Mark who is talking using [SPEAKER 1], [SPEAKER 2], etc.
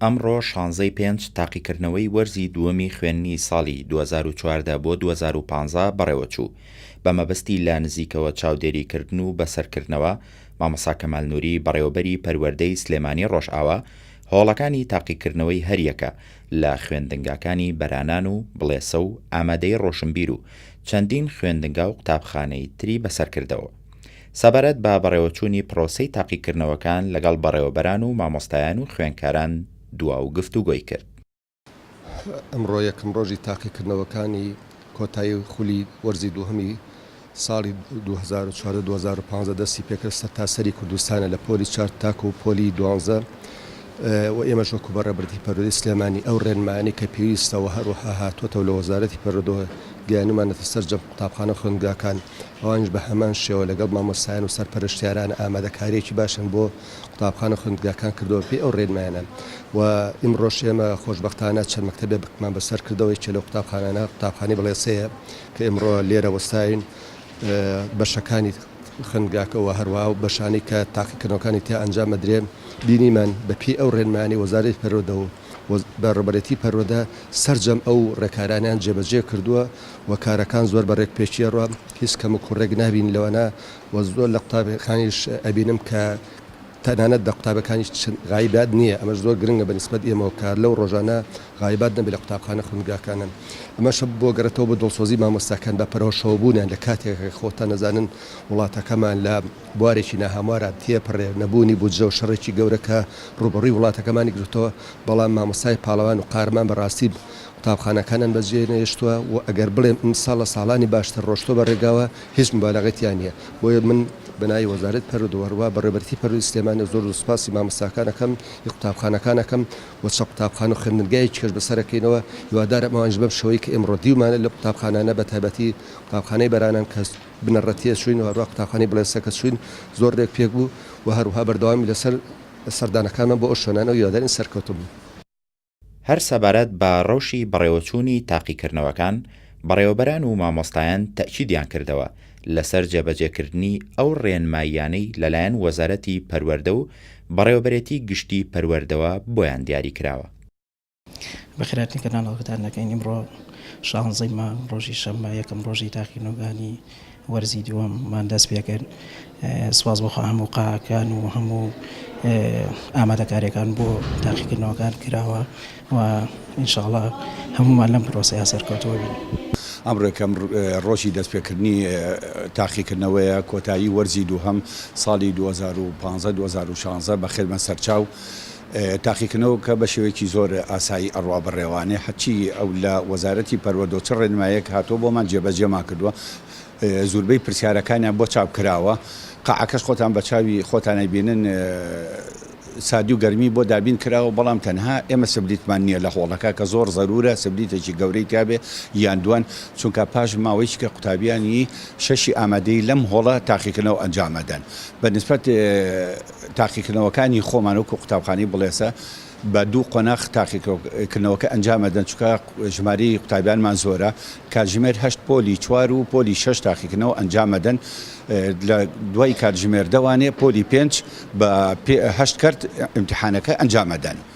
[SPEAKER 1] ئەمڕۆ شانزەی پێنج تاقیکردنەوەی وەرزی دووەمی خوێندنی ساڵی 2014 بۆ 2015 بەڕێوەچوو، بە مەبەستی لە نزیکەوە چاودێریکردن و بەسەرکردنەوە، مامۆستا کەمال نوری بەڕێوەبەری پەروەردەی سلێمانی ڕۆژئاوا هۆڵەکانی تاقیکردنەوەی هەریەکە لە خوێندنگاکانی بەرانان و بڵێسە و ئامادەیی ڕۆشنبیر و چەندین خوێندنگا و قوتابخانەی تری بەسەرکردەوە. سەبارەت بە بەڕێوەچوونی پرۆسەی تاقیکردنەوەکان لەگەڵ بەڕێوەبەران و مامۆستایان و خوێندکاران دوا و گفتوگۆی کرد.
[SPEAKER 2] ئەمڕۆ یەکەم ڕۆژی تاقیکردنەوەکانی کۆتایی خولی وەرزی دووهەمی ساڵی 2014 2015 دەستی پێکرد سەرتاسەری کوردستانە لە پۆلی چوار تاکو پۆلی دوانزە و ئێمەش وەکو بەڕێوەبەرێتی پەروەردەی سلێمانی ئەو ڕێنمایانەی کە پێویستە و هەروەها هاتووەتەوە لە وەزارەتی پەروەردەوە گەیاندوومانەتە سەرجەم قوتابخانە و خوێندگاکان ئەوانیش بە هەمان شێوە لەگەڵ مامۆستایان و سەرپەرشتیاران ئامادەکارییەکی باشیان بۆ قوتابخانە و خوێندگاکان کردووە بەپێی ئەو ڕێنمایانە و ئیمڕۆش ئێمە خۆشبەختانە چەند مەکتەبێکمان بەسەر کردەوە یەکێ لەو قوتابخانانە قوتابخانەی بڵێسەیە کە ئیمڕۆ لێرە وەستاوین بەشەکانی خوێندگاکە و هەروەها ئەو بەشانەی کە تاقیکردنەوەکانی تیا ئەنجام ئەدرێ بینیمان بەپێی ئەو ڕێنمایانەی وەزارەتی پەروەردە و بەڕێوەبەرێتی پەروەردە سەرجەم ئەو ڕێکارانەیان جێبەجێ کردووە و کارەکان زۆر بە ڕێکوپێکی ئەڕوا هیچ کەموکوڕێک نابینین لەوانە و زۆر لە قوتابیەکانیش ئەبینم کە تەنانەت لە قوتابەکانیش غایبات نییە ئەمەش زۆر گرنگە بە نیسبەت ئێمەوە کە لەو ڕۆژانە غایبات نەبێت لە قوتابخانە خوێندگاکانە ئەمەش بۆ گەڕێتەوە بۆ دڵسۆزی مامۆستاکان بە پەرۆشەوە بوونیان لە کاتێک کە خۆتان ئەزانن وڵاتەکەمان لە بوارێکی ناهەموارا تێپەڕێ نەبوونی بودجە و شەڕێکی گەورە کە ڕووبەڕووی وڵاتەکەمانی گرتەوە بەڵام مامۆستای پاڵەوان و قارەمان بەڕاستی قوتابخانەکانیان بەجێ نەهێشتووە و ئەگەر بڵێم ئیمساڵ لە ساڵانی باشتر ڕۆشتووە بە ڕێگاوە هیچ موبالەغەی تیا نییە بۆیە من بە ناوی وەزارەتی پەروەردە و هەروەها بەڕێوەبەرێتی پەروەردەی سلێمانی زۆر زۆر سوپاسی مامۆستاکان ئەکەم ی قوتابخانەکان ئەکەم و چەند قوتابخانە و خوێندنگایەکی کەش بەسەر ئەکەینەوە هیوادارم ئەوانیش بەم شێوەی کە ئێمڕۆ دیومانە لەو قوتابخانانە بە تایبەتی قوتابخانەی بەرانان کە بنەڕەتیە چووین و هەروەها قوتابخانەی بڵێسە کە چووین زۆر رێک پێک بوو و هەروەها بەردەوامی لەسەر سەردانەکانمان بۆ ئەو شوێنانە و هیوادارین سەرکەوتوو بن.
[SPEAKER 1] هەر سەبارەت بە ڕەوشی بەڕێوەچوونی تاقیکردنەوەکان، بەڕێوەبەران و مامۆستایان تەئکیدیان کردەوە لەسەر جێبەجێکردنی ئەو ڕێنماییانەی لەلایەن وەزارەتی پەروەردە و بەڕێوەبەرێتی گشتی پەروەردەوە بۆیان دیاریکراوە.
[SPEAKER 3] بەخێرهاتنی کەناڵەکەتان دەکەین ئیمڕۆ شانزەی مانگ ڕۆژی شەممە یەکەم ڕۆژی تاقینەوەکانی وەرزی دووەممان دەست پێکرد سوپاس بۆ خوا هەموو قاعەکان و هەموو ئامادەکاریەکان بۆ تاقیکردنەوەکان کراوە و ئینشاءڵا هەموومان لەم پرۆسەیە سەرکەوتووە بین.
[SPEAKER 4] ئەمڕۆ یەکەم ڕۆژی دەستپێکردنی تاقیکردنەوەیە کۆتایی وەرزی دووهەم ساڵی 2015 2016 بەخێربێن سەرچاو تاقیکردنەوەکە بە شێوەیەکی زۆر ئاسایی ئەڕوا بەڕێوانێ هەرچی ئەو لە وەزارەتی پەروەردەوە چ ڕێنمایەک هاتووە بۆمان جێبەجێمان کردووە زوربەی پرسیارەکانیان بۆ چاپ کراوە قاعەکەش خۆتان بە چاوی خۆتان ئەیبینن ساردی و گەرمی بۆ دابین کراوە بەڵام تەنها ئێمە سبلیتمان نییە لە هۆڵەکە کە زۆر زەرورە سبلیتێکی گەورەی تیابێ یان دوان چونکە پاش ماوەیەکی کە قوتابیانی شەشی ئامادەیی لەم هۆڵە تاقیکردنەوە ئەنجام ئەدەن بە نسبەت تاقیکردنەوەکانی خۆمان وەکو قوتابخانەی بڵێسە بە دوو قۆناغ تاقیکردنەوەکە ئەنجام ئەدەن چونکە ژمارەی قوتابیانمان زۆرە کاتژمێر هەشت پۆلی چوار و پۆلی شەش تاقیکردنەوە ئەنجام ئەدەن لە دوای کاتژمێر دەوانێ پۆلی پێنج بە هەشت کەرت ئیمتیحانەکە ئەنجام ئەدەن.